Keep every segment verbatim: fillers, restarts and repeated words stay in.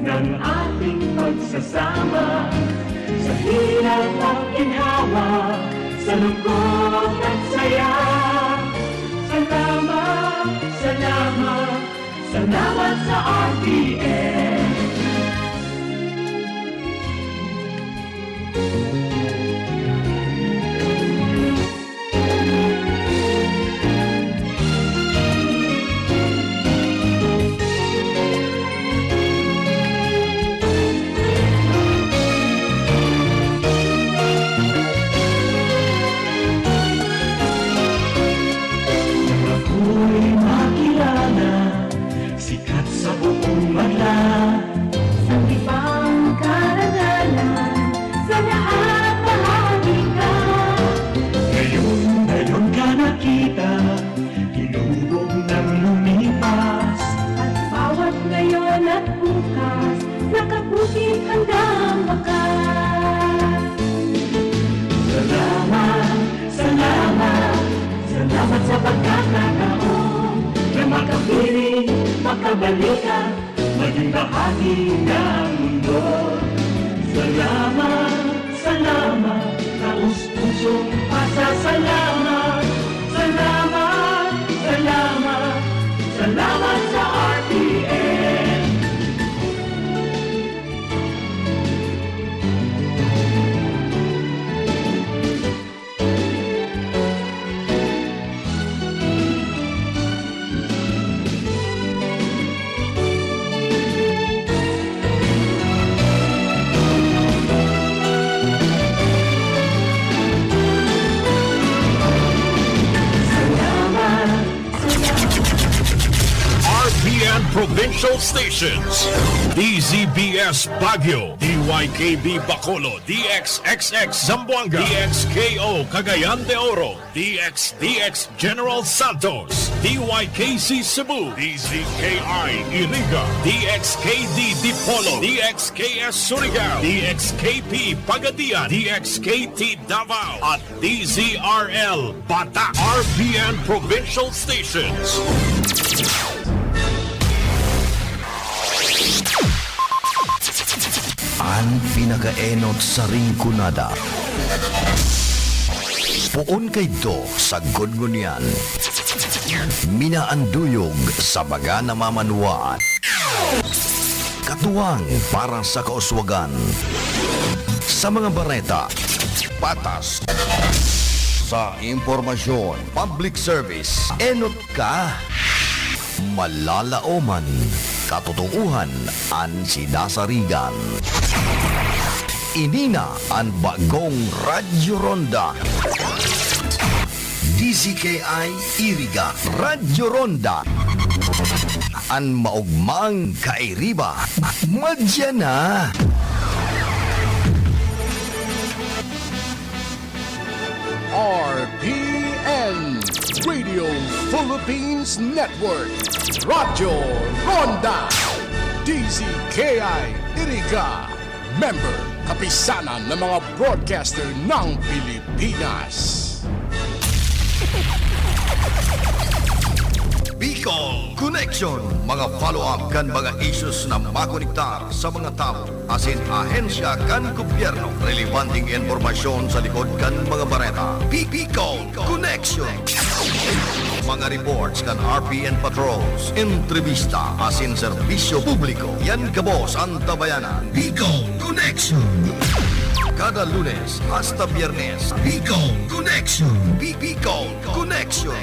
Ng ating pagsasama sa hirap at ginhawa, sa lungkot at saya. Salamat, salamat, salamat sa R T N. Nang ako'y makilala, sikat sa buong bansa. Sa ibang karangalan, sa lahat bahagi ka. Ngayon, ngayon ka nakita, tinubog ng lumipas. At bawat ngayon at bukas, nakaputing handang bakas. Salamat, salamat, salamat sa pagkakataon na makapiling, makabalikan, maging bahagi ng mundo. Salamat, salamat, taos pusong pasasalamat. Salamat, salamat, salamat sa R T N. R P N Provincial Stations, D Z B S Baguio, D Y K B Bacolod, D X X X Zamboanga, D X K O Cagayan de Oro, D X D X General Santos, D Y K C Cebu, D Z K I Iriga, D X K D Dipolog, D X K S Surigao, D X K P Pagadian, D X K T Davao, at D Z R L Batak, R P N Provincial Stations. An pinakaenot sa Rinconada. Poon kaidto sagkod ngunyan. Minaanduyog sa baga na mamanwaan. Katuwang para sa kauswagan. Sa mga bareta, patas. Sa impormasyon, public service, enot ka. Malalaoman, katotoohan an sinasarigan. Ini na an bagong Radyo Ronda. D Z K I Iriga, Radyo Ronda. An maogmang kairiba, madya na. R P N, Radio Philippines Network, Radyo Ronda, D Z K I Iriga, member, Kapisanan ng mga Broadcaster ng Pilipinas. Bicol Connection, mga follow-up kan mga issues na makonektar sa mga tawo asin ahensya kan gobyerno. Relebanteng impormasyon sa likod kan mga bareta. Bicol Connection. Mga reports kan R P N patrols, entrevista asin serbisyo publiko. Yan gabos an tabayanan. Bicol Connection. Kada Lunes hasta Biyernes, Bicol Connection. Bi-, Bicol Connection.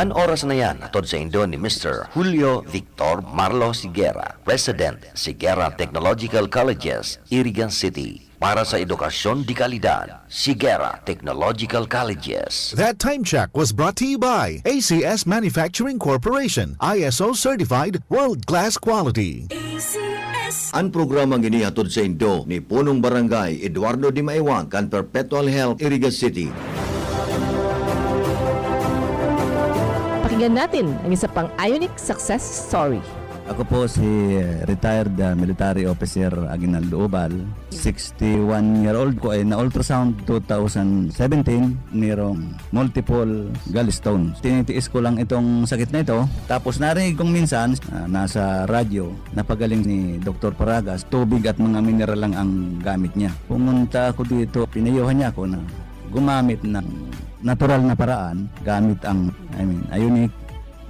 An oras na yan, hatod saindo ni Mister Julio Victor Marlo Sigera, President, Sigera Technological Colleges, Irigan City, para sa edukasyon de kalidad. Sigera Technological Colleges. That time check was brought to you by A C S Manufacturing Corporation, I S O certified, world-class quality. A C S. An programang ini hatod saindo ni Punong Barangay Eduardo Dimaiwang kan Perpetual Health, Iriga City. Pakinggan natin ang isa pang Ionic success story. Ako po si retired, ah, military officer Aguinaldo Ubal. Sixty-one year old ko, eh, na-ultrasound two thousand seventeen, merong multiple gallstones. Tinitiis ko lang itong sakit na ito. Tapos narinig kong minsan, ah, nasa radyo, napagaling ni Doktor Paragas, tubig at mga mineral lang ang gamit niya. Pumunta ako dito, pinayuhan niya ako na gumamit ng natural na paraan gamit ang, I mean, Ionic.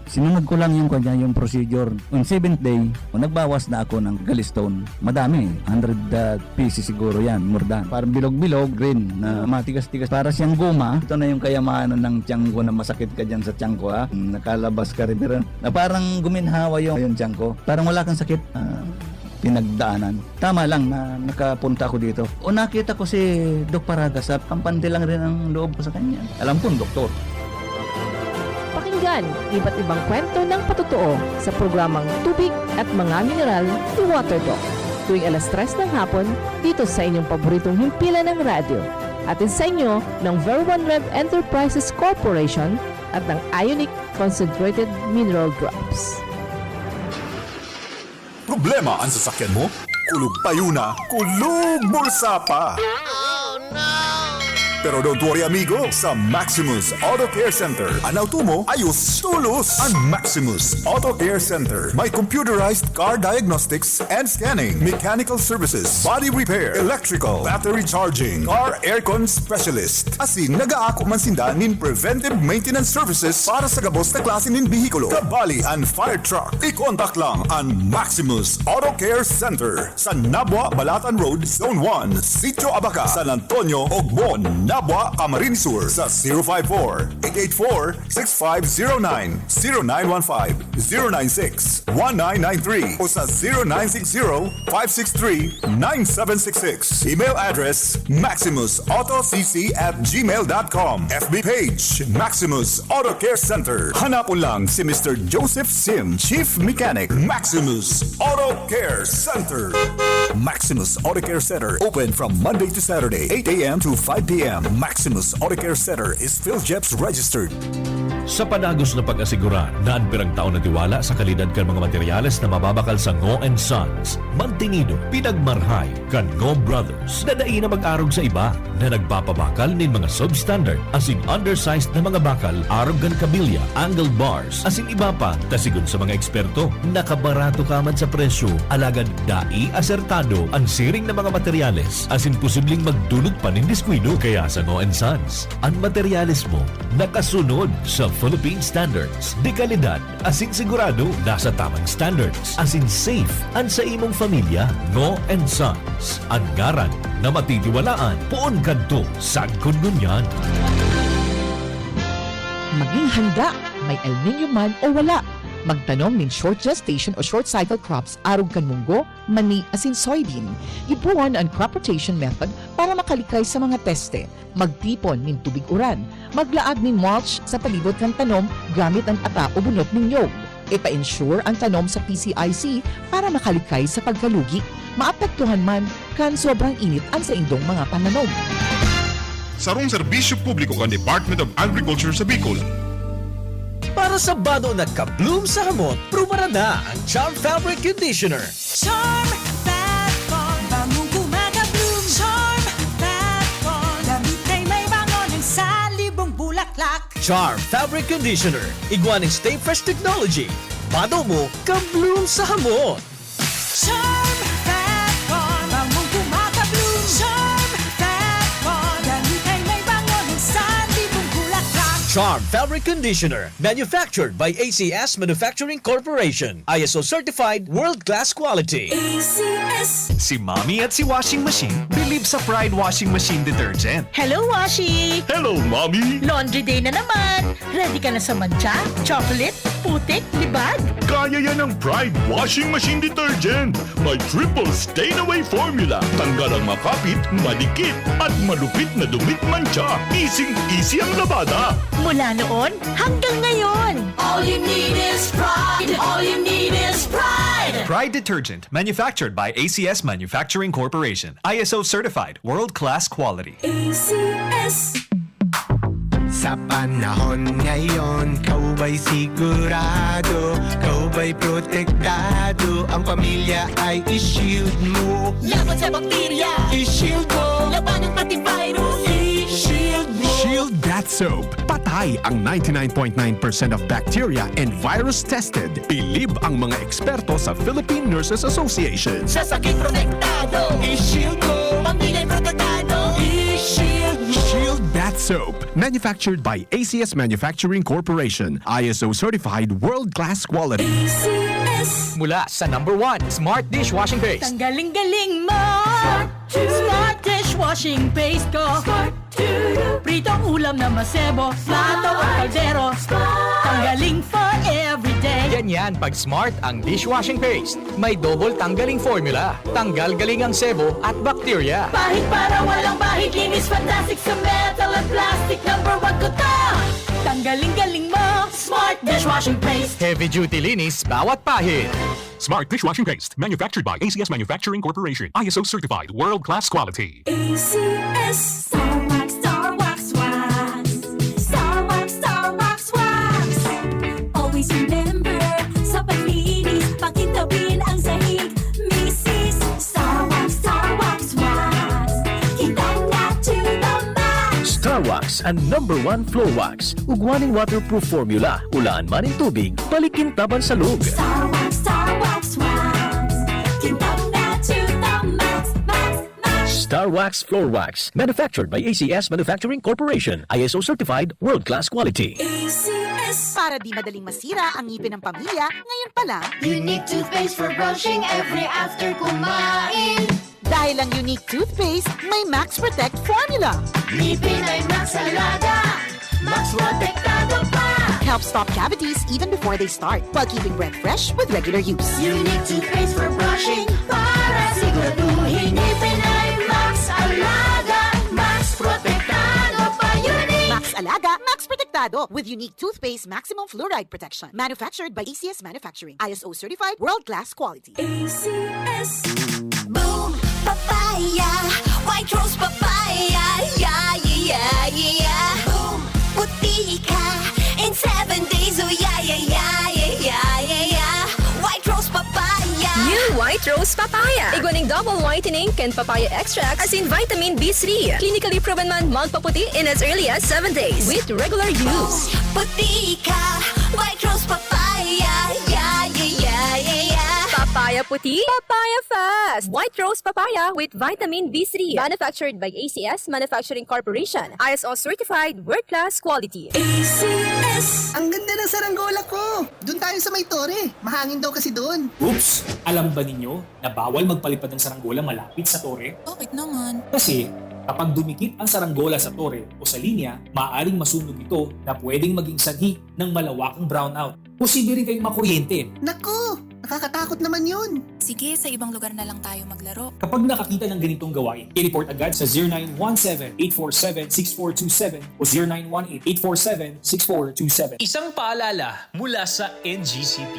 Sinunod ko lang yung kanya, yung procedure. On seventh day, nagbawas na ako ng gallstone. Madami, hundred, ah, pieces siguro yan, more than. Parang bilog-bilog, green, na matigas-tigas. Para siyang goma. Ito na yung kayamanan ng tiyan ko na masakit ka dyan sa tiyan ko, ha? Nakalabas ka rin. Pero na parang guminhawa yung, yung tiyan ko. Parang wala kang sakit. Ah, pinagdaanan. Tama lang na nakapunta ako dito. O nakita ko si Doc Paragas, sa kampante lang rin ang loob ko sa kanya. Alam kong doktor. Pakinggan iba't ibang kwento ng patotoo sa programang Tubig at Mga Mineral ni Water Doc. Tuwing alas tres ng hapon, dito sa inyong paboritong himpilan ng radyo. Hatid sa inyo ng Ver One Rev Enterprises Corporation at ng Ionic Concentrated Mineral Drops. Problema an sasakyan mo? Kulog payo na, kulog bulsa pa! Pero don't worry, amigo, sa Maximus Auto Care Center, an auto mo, ayos, tulos! An Maximus Auto Care Center, may computerized car diagnostics and scanning, mechanical services, body repair, electrical, battery charging, car aircon specialist. Asin nagaako man sinda nin preventive maintenance services para sa gabos na klase nin behikulo, kabali an fire truck. I-contact lang an Maximus Auto Care Center sa Nabua, Balatan Road, Zone one, Sitio Abaca, San Antonio, Ogbon, Nabua, Camarines Sur sa zero five four, eight eight four, six five zero nine, zero nine one five, zero nine six, one nine nine three o sa zero nine six zero, five six three, nine seven six six. Email address, maximus auto c c at gmail dot com. F B page, Maximus Auto Care Center. Hanapon lang si Mister Joseph Sim, Chief Mechanic, Maximus Auto Care Center. Maximus Auto Care Center, open from Monday to Saturday, eight a m to five p m. Maximus Auto Care Center is PhilGEPS registered. Sa padagos na pag-asigurar na an pirang taon na tiwala sa kalidad kan mga materyales na mababakal sa Ngo and Sons, mantinido, pinagmarhay kan Ngo Brothers na dai na mag-arog sa iba na nagpapabakal nin mga substandard asin undersized na mga bakal arog kan kabilya, angle bars, asin iba pa, ta sigon sa mga eksperto, nakabarato ka man sa presyo, alagad dai asertado an siring na mga materyales asin posibleng magdulot pa nin diskuido. Kaya sa Ngo and Sons, an materyales mo nakasunod sa Philippine standards de kalidad asin sigurado nasa tamang standards asin safe an sa imong pamilya. Ngo and Sons, an ngaran na matitiwalaan poon kadto sagkod ngunyan. Maging handa, may El Niño man o wala. Magtanom nin short gestation o short cycle crops arog kan munggo, mani asin soybean. Gibohon an crop rotation method para makalikay sa mga peste. Magtipon nin tubig uran. Maglaag nin mulch sa palibot kan tanom gamit an ata o bunot nin nyog. Ipa-insure an tanom sa P C I C para makalikay sa pagkalugi. Maapektuhan man kan sobrang init an saindong mga pananom. Sarong serbisyo publiko kan Department of Agriculture sa Bicol. Para sa bado na ka-bloom sa hamot, prubaran na ang Charm Fabric Conditioner. Charm Fat Foam, bangong kumaka-bloom. Charm Fat Foam, damit ay may bango ng salibong bulaklak. Charm Fabric Conditioner, igwa nin Stay Fresh Technology. Bado mo, ka-bloom sa hamot. Charm Fat Foam, bangong kumaka-bloom. Charm Fat Foam, damit ay may bango ng salibong bulaklak. Charm Fabric Conditioner, manufactured by A C S Manufacturing Corporation. I S O certified, world-class quality. A C S. Si Mommy at si Washing Machine, bilib Tip sa Pride Washing Machine Detergent. Hello, Washi! Hello, Mommy! Laundry day na naman! Ready ka na sa mantsa, chocolate, putik, libag? Kaya yan ng Pride Washing Machine Detergent. May triple stain away formula. Tanggal ang makapit, madikit, at malupit na dumit mantsa. Easy-easy ang labada. Mula noon hanggang ngayon. All you need is pride. All you need is pride. Pride Detergent, manufactured by A C S Manufacturing Corporation. I S O certified, world-class quality. A C S. Sa panahon ngayon, ikaw ba'y sigurado? Ikaw ba'y protektado? Ang pamilya ay i-shield mo. Laban sa bakterya. I-shield mo. Labanan pati virus. I-shield mo. Shield Bath Soap. Patay ang ninety-nine point nine percent of bacteria and virus tested. Bilib ang mga eksperto sa Philippine Nurses Association. Sa sakit protektado. I-shield mo. Pamilya protektado. I-shield mo. Shield Bath Soap. Manufactured by A C S Manufacturing Corporation. I S O certified world-class quality. A C S. Mula sa number one, Smart Dishwashing Paste. Tanggaling galing mo! Smart dishwashing paste ko! Pritong ulam na masebo, plato o kaldero. Tanggaling for everyday. Ganyan pag Smart ang dishwashing paste. May double tanggaling formula. Tanggal galing ang sebo at bakterya. Pahid para walang bahid. Linis fantastic sa metal at plastic. Number one ko to. Tanggaling galing mo! Smart dishwashing paste! Heavy duty linis bawat pahid. Smart Dishwashing Paste. Manufactured by A C S Manufacturing Corporation. I S O certified. World-class quality. A C S. Star Wax, Star Wax, Wax. Star Wax, Star Wax, Wax. Always remember, sa paglinis, pakintabin ang sahig. Misis, Star Wax, Star Wax, Wax. Kintab na to the max. Star Wax, ang number one floor wax. Ugwa nin waterproof formula. Ulaan man nin tubig, balikin taban sa lug. Star Wax, Star Wax, Wax. Kintab na to the max, max, max. Star Wax Floor Wax. Manufactured by A C S Manufacturing Corporation. I S O certified, world-class quality. A C S. Para di madaling masira ang ngipin ng pamilya, ngayon pa lang. Unique toothpaste for brushing every after kumain. Dahil ang Unique Toothpaste may Max Protect Formula. Ngipin ay Max Alaga. Max Protektado pa. Helps stop cavities even before they start, while keeping breath fresh with regular use. Unique toothpaste for brushing para siguraduhin ngipin ay Max Alaga. Max Protektado pa. Unique. Max Alaga, Max Protektado with Unique Toothpaste Maximum Fluoride Protection. Manufactured by A C S Manufacturing. I S O certified, world-class quality. A C S. Boom! Papaya! White Rose Papaya! Yeah, yeah, yeah, yeah! Boom! Puti ka in seven days! Oh, yeah, yeah, yeah, yeah, yeah, yeah, yeah! White Rose Papaya! New White Rose Papaya. Igwa ning double whitening kan papaya extract asin vitamin B three. Clinically proven man magpaputi in as early as seven days with regular use. Puti ka! White Rose Papaya! Yeah, yeah, yeah, yeah, yeah! Papaya puti, papaya fast. White Rose Papaya with vitamin B three. Manufactured by A C S Manufacturing Corporation. I S O certified, world-class quality. A C S. Ang ganda ng saranggola ko! Doon tayo sa may tore. Mahangin daw kasi doon. Oops! Alam ba ninyo na bawal magpalipad ng saranggola malapit sa tore? Bakit naman? Kasi kapag dumikit ang saranggola sa tore o sa linya, maaaring masunog ito na pwedeng maging sanhi ng malawakang brownout. Posible rin kayong makuryente. Naku! Nakakatakot naman yun! Sige, sa ibang lugar na lang tayo maglaro. Kapag nakakita ng ganitong gawain, i-report agad sa zero nine one seven, eight four seven, six four two seven o zero nine one eight, eight four seven, six four two seven. Isang paalala mula sa N G C P.